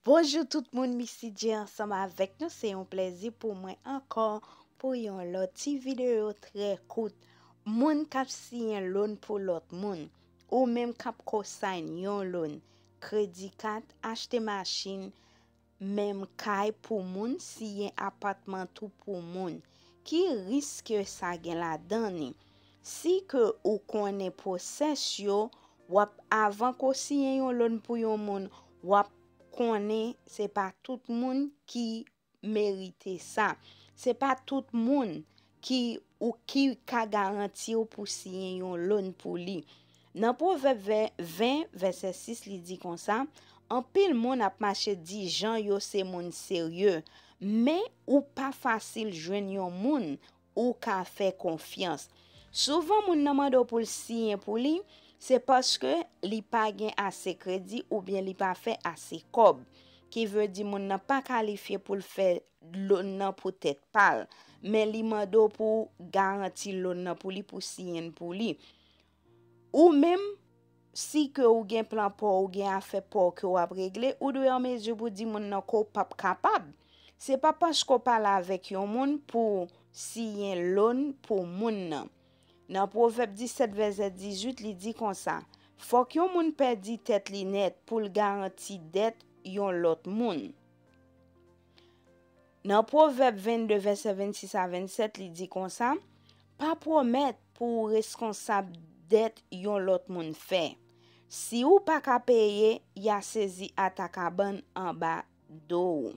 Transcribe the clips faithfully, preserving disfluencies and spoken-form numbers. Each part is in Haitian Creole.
Bonjou tout moun, Missy J ansanm avèk nou. Se yon plèzi pou mwen ankò pou yon lòt ti videyo trè kout. Moun k ap siyen loan pou lòt moun, ou menm k ap co-sign yon loan, kredi kat, achte machin, menm kay pou moun, siyen apatman tou pou moun. Ki risk ke sa gen ladan li? Si ke ou konnen pwosès yo, w ap, avan ke w siyen yon loan pou yon moun, w ap konnen se pa tout moun ki merite sa. Se pa tout moun ki ou ki ka garanti w pou siyen yon loan pou li. Nan Pwovèb ven, vèsè sis, li di konsa, anpil moun ap mache di jan yo se moun serye, men ou pa fasil jwenn yon moun ou ka fè konfyans. Souvan, moun nan mande w pou l siyen pou li, se paske li pa gen ase kredi oubyen li pa fè ase kòb. Ki vle di moun nan pa kalifye pou l fè loan nan pou tèt pa l, men li mande w pou w garanti loan nan pou li, pou siyen l pou li. Ou menm, si ke ou gen plan pa w, ou gen afè pa w ke w ap regle, ou dwe an mezi pou di moun nan ke w p ap kapab. Se pa paske w pale avèk yon moun pou w siyen loan pou moun nan. Nan Pwovèb disèt vèsè dizuit, li di konsa, fòk yon moun pèdi tèt li nèt pou l garanti dèt yon lòt moun. Nan Pwovèb vennde vèsè vennsis a vennsèt, li di konsa, pa pwomèt pou w reskonsab dèt yon lòt moun fè. Si w pa ka peye, y a sezi ata kabann anba do w.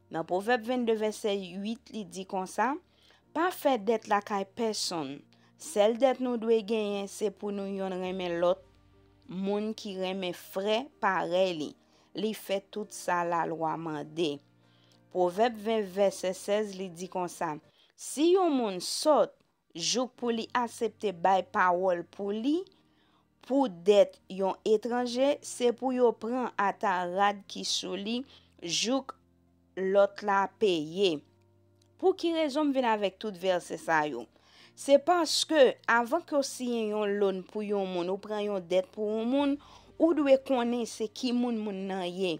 Nan Pwovèb vennde vèsè uit, li di konsa, pa fè dèt lakay pèsonn. Sèl dèt nou dwe genyen se pou nou yonn renmen lòt, moun ki renmen frè parèy li. Li fè tout sa lalwa mande. Pwovèb ven vèsè sèz, li di konsa, si yon moun sòt jouk pou li aksepte bay pawòl pou li, pou dèt yon etranje, se pou yo pran ata rad ki sou li jouk lòt la peye. Pou ki rezon m vin avèk tout vèsè sa yo? Se paske, avan ke w siyen yon loan pou yon moun, ou pran yon dèt pou yon moun, ou dwe konnen se ki moun moun nan ye.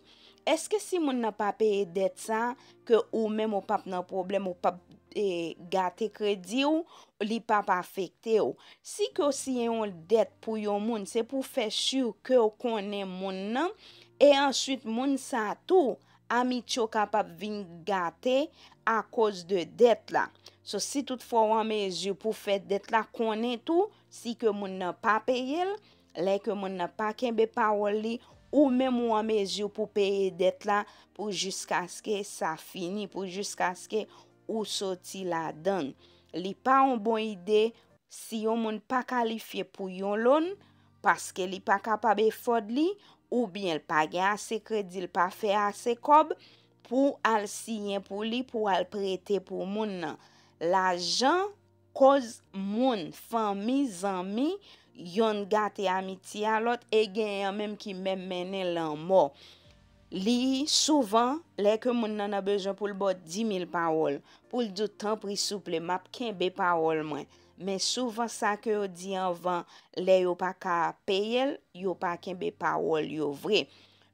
Èske si moun nan pa peye dèt sa, ke ou menm ou p ap nan pwoblèm, ou p ap, e, gate kredi w, li p ap afekte w? Si ke w siyen yon dèt pou yon moun, se pou fè si ke w konnen moun nan, e answit moun sa tou, amitye w kapab vin gate akoz de dèt la. So, si toutfwa w an mezi pou fè dèt la, konnen tou, si ke moun nan pa peye l, lè ke moun nan pa kenbe pawòl li, ou menm ou an mezi pou peye dèt la pou jiskaske sa fini, pou jiskaske ou soti ladan l. Li pa yon bon ide si yon moun pa kalifye pou yon loan, paske li pa kapab afford li, oubyen l pa gen ase kredi, l pa fè ase kòb pou al siyen pou li, pou al prete pou moun nan. Lajan koz moun, fanmi, zanmi, yonn gate amitye a lòt, e genyen menm ki menm mennen lanmò. Li souvan, lè ke moun nan nan bezwen pou l ba w di mil pawòl, pou l di w, tanpri, souple, m ap kenbe pawòl mwen. Men souvan sa ke yo di anvan, lè yo pa ka peye l, yo pa kenbe pawòl yo vre.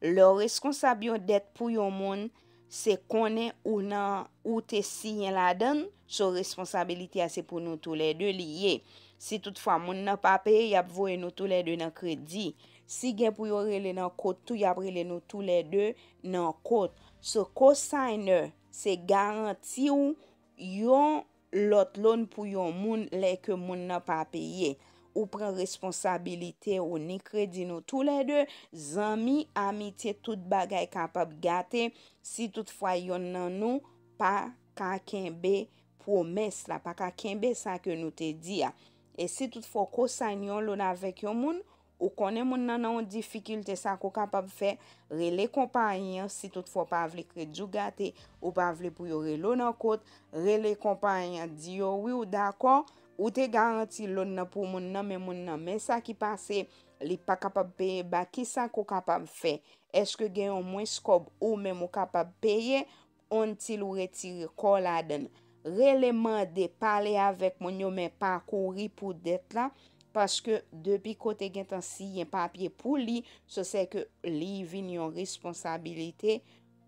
Lè w reskonsab yon dèt pou yon moun, se konnen ou nan, ou te siyen ladan l, so responsabilite a se pou nou toulède li ye. Si toutfwa moun nan pa peye, y ap voye nou toulède nan kredi. Si gen pou yo rele nan kot tou, y ap rele nou toulède nan kot. So, co-signer, se garanti w yon lòt loan pou yon moun lè ke moun nan pa peye. Ou pran responsabilite ou, ni kredi nou toulède, zanmi, amitye, tout bagay kapab gate si toutfwa yonn nan nou pa ka kenbe pwomès la, pa ka kenbe sa ke nou te di a. E si toutfwa w co-sign yon loan avèk yon moun, ou konnen moun nan nan yon difikilte, sa ke w kapab fè, rele konpayi an, si toutfwa w pa vle kredi w gate, ou pa vle pou yo rele w nan kot, rele konpayi an, di yo wi, ou dakò, ou te garanti loan nan pou moun nan, men moun nan, men sa ki pase, li pa kapab peye ba, kisa ke w kapab fè? Èske gen yon mwens kòb ou menm ou kapab peye, until ou retire kò w ladan l? Rele, mande, pale avèk moun yo, men pa kouri pou dèt la, Paske depi ke w te gentan siyen papye pou li, se sè ke li vin yon responsabilite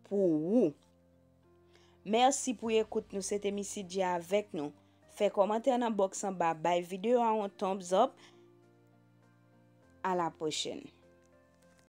pou ou. Mèsi pou ekout nou, se te Missy J avèk nou. Fè kòmantè nan box anba, bay videyo a yon thumbs up. A la pwochèn.